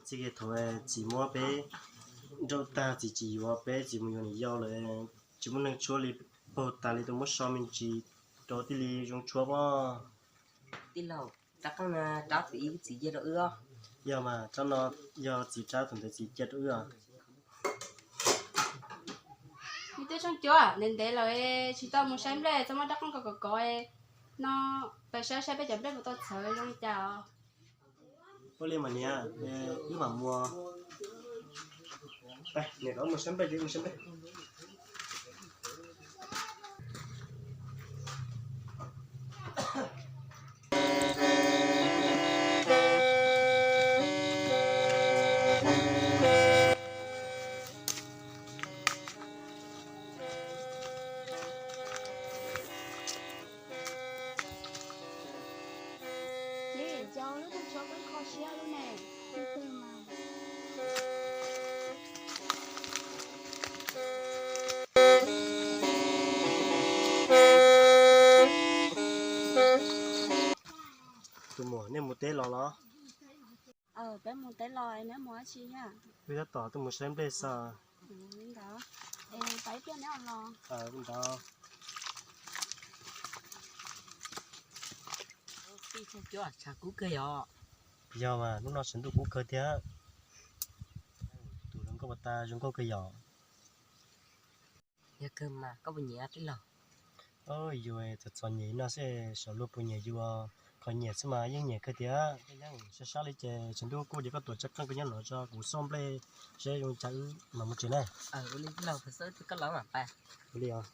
Txij kiag thaum txiv muab peb nrauj tag, txiv tsis yuav peb, txiv mus yuav niam yau lawm, tsis muaj neeg tshuab li, paug tas li, tus muab so me ntsis rau thiaj li zoo tshuab pob. Tij laug, rab qeej no rab txiv cia rau wb os. Yog mas, rab no yog txiv rab, thaum ntawd txiv cia rau wb os. Me tub Tsheej Cuab, ntev ntev lawm tsis tau mus saib nplej, txhob muab rab qeej ko kov kov no, pais saib saib peb cov nplej puas tau txhawv zoo li cas os. Ua li mas niam, wb mam mus. Niam, kom wb mus saib nplej, wb mus saib nplej. Ces cov lub neej tshuav kho siab lub ne. Tus muam, nej mus teb los los? Peb mus teb los, neb mus dab tsi thiab? Wb tab tom tuaj mus saib nplej xwb. Li ntawd, es pab ib pliag neb los. Li ntawd. Tij Tsheej Cuab, tshav kub kawg yog? Yog mas, hnub no tshav ntuj kub kawg thiab. Tus hluas nkauj puas tau zoo nkauj kawg yog? Yog kawg mas, koj puas nyiam tij laug? Yus txom txom nyem no xwb, saum luag puas nyiam yus, qhov nyiam xwb mas yeej nyiam kawg tiag. Sab sab li ces tshav ntuj kub ces koj tuav tsab qeej koj nyob no tso, kuv xauj nplej seb zoo cas wb mam mus tsev na. Ua li tij laug, kuv xauj koj los mam pais. Ua li os.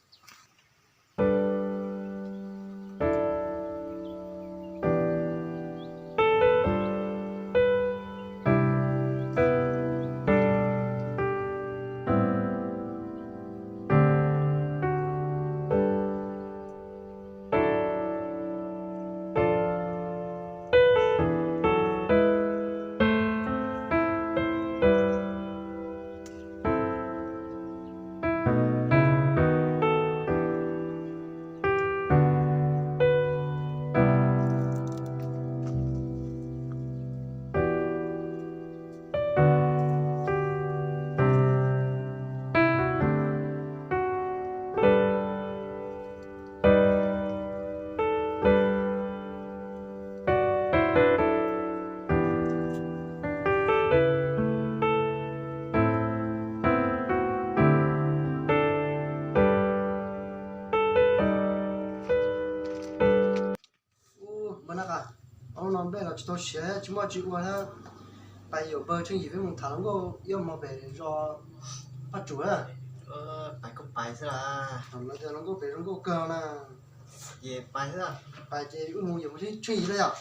Ub, npawg Naj Qas, ob hnub no nplej los tsis tau siav, tsis muaj tsis ua thiab. Pais yuav npawg Tsheej Yim peb mus tham hluas nkauj ib hmos pem zos Paj Tsum na. Pais kuj pais xwb las. Thaum no tias hluas nkauj pem zoo nkauj kawg na. Ces pais xwb. Pais ces wb mus yuav npawg Tsheej Yim na yom.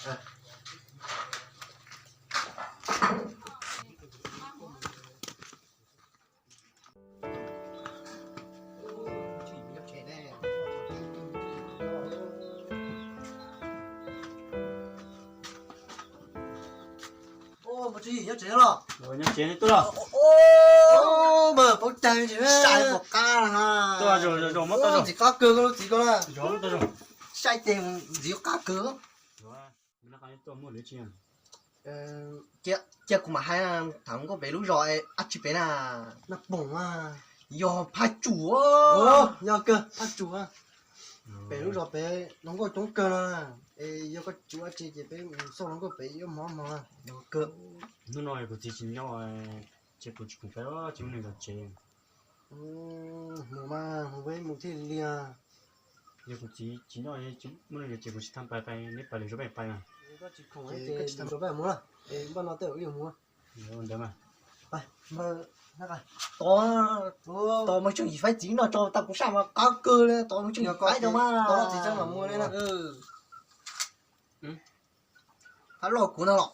Npawg Tsheej Yim nyob tsev los? Nyob tsev tuaj los. Mas paub cai sai pom qab na. Tuaj zaum zaum muab tau zaum. Ntxiv qab kawg koj lub txiv ko na. Zaum tau zaum. Sai ces ntxiv qab kawg. Cia kuv mam hais, tham hluas nkauj pem lub zos dab tsi pem na? Naj Poom. Yog Phaj Tsum. Yog kawg Phaj Tsum. Pem lub zos pem hluas nkauj coob kawg no. Es yog koj tsis ua tsi ces peb mus xauj hluas nkauj pem ib hmos hmo. Yog kawg. Hnub no kuv txiv tsis nyob, ces kuv tsis khoom pais, tsis muaj neeg zov tsev. Mus mas mus peb mus thiaj li. Yog kuv txiv tsis nyob, muaj neeg zov tsev kuv tsis tau pais, pais neb pais lwm zaus peb pais mas. Koj tsis khoom ces koj tsis tau pais mus na. Es npaj no tej zaum wb yuav mus. Ntawd mas. Tos, tos mas tseem yim faib txiv no tso tau kuv saj mas qab kawg li, tos mas tseem yim faib tso mas. Tos txiv tso mam mus li na. Hab loj kuv no los.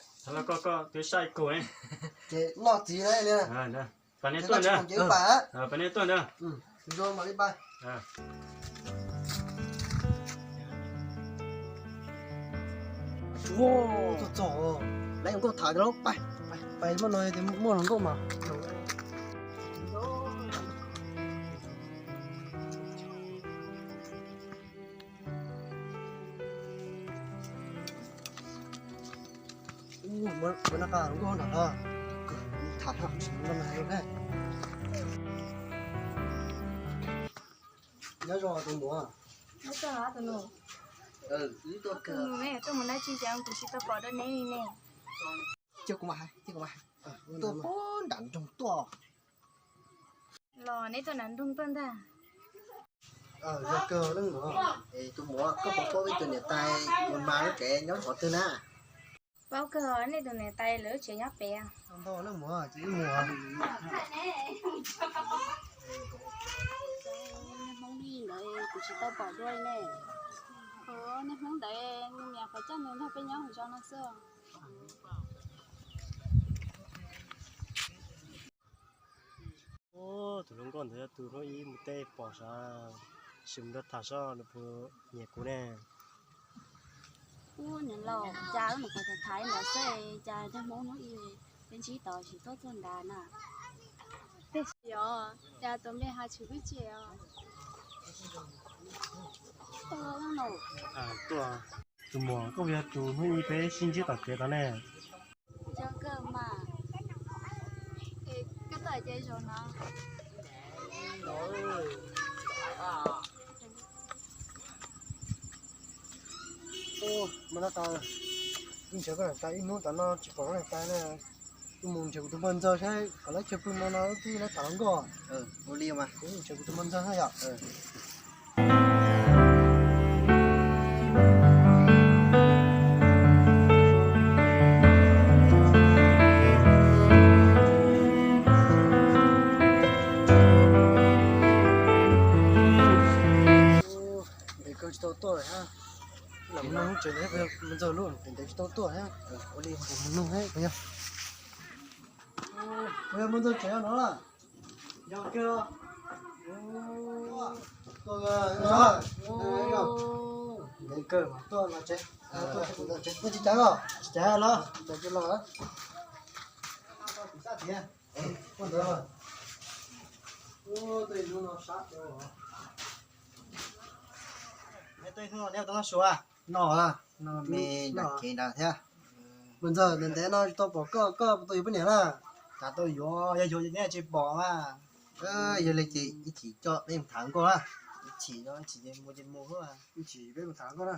Koj twb saib kuv ne. Ces loj txiv na li. Pab nej tuaj ntag. Pab nej tuaj ntag. Zoo mam li pab. Txog txog, lawv yuav nkauj tham lawm, pais, pais, pais, muaj no muaj hluas nkauj mas. Ua, npawg Naj Qas, hluas nkauj nram no. Nyob zoo tus muam. Tus muam ne, tuaj mus dab tsi cas kuv tsis tau pom dua neb li ne? Cia kuv mam hais, cia kuv mam hais. Tuaj puag nram nroog tuaj. Los neb tuaj nram nroog tuaj ntag. Yog kawg leej muam. Tus muam, koj puas paub ib tug niam tais mus mas lub tsev nyob qhov twg na? Paub kawg, nej tus niam tais lawv lub tsev nyob pem. Ntau leej muam, ces ib muam. Nej Hmoob li ntawd kuv tsis tau pom dua ne. Nej Hmoob ntawd nws niam qhov coj nws nrog peb nyob hauv zos no xwb. Tus hluas nkauj ntawd yog tus hnub ib mus teb pom sav, sim mus nrog tham seb nws puas nyiam kuv ne. Ub, niam laus, cas wb mus qhov tham tham ntawd xwb, cas cov Hmoob hnub ib peb ntsib tau tsis tuaj txog nrad na. Yog, cas tus npe hais tsis pub tsev os. Tus muam, koj puas yog tus hnub ib peb sib ntsib tom kev tod ne? Yog kawg mas. Es koj tuaj ces zaum no. Mus no tas, wb nrhiav koj niam tais ib hnub tas no tsis pom koj niam tais na. Wb mus nrhiav kuv tus npawg ntxawg saib kom lawv chaw pw no no wb twb lawv tham hluas nkauj. Ua li mas, kuv mus nrhiav kuv tus npawg ntxawg na yom. Ntev kawg tsis tau tuaj lawm thiab. Lam mus nug lub tsev ntawd, npawg ntxawg lub ntev ntev tsis tau tuaj thiab. Ua li mus nug thiab puas yog. Puas yog npawg ntxawg tsev no na? Yog kawg. Tuaj, ntev kawg mas tuaj los tsev. Tuaj tsev, tuaj tsev, tuaj tsis cav los? Tsis cav los. Tsis cav los. Tuaj ntawd. Ub, tuaj ib hnub no sab. Neb tuaj ib hnub no neb ua tau noj su a? Noj, me nram kev nrad thiab. Npawg ntxawg, ntev ntev no tsis tau pom koj, koj puas tau yuav poj niam na? Cas tau yuav, yog yuav ces neb tsis pom a. Yog li ces ib chim coj peb mus tham nkauj na. Ib chim no, ib chim ces mus ces mus xwb. Ib chim peb mus tham nkauj na.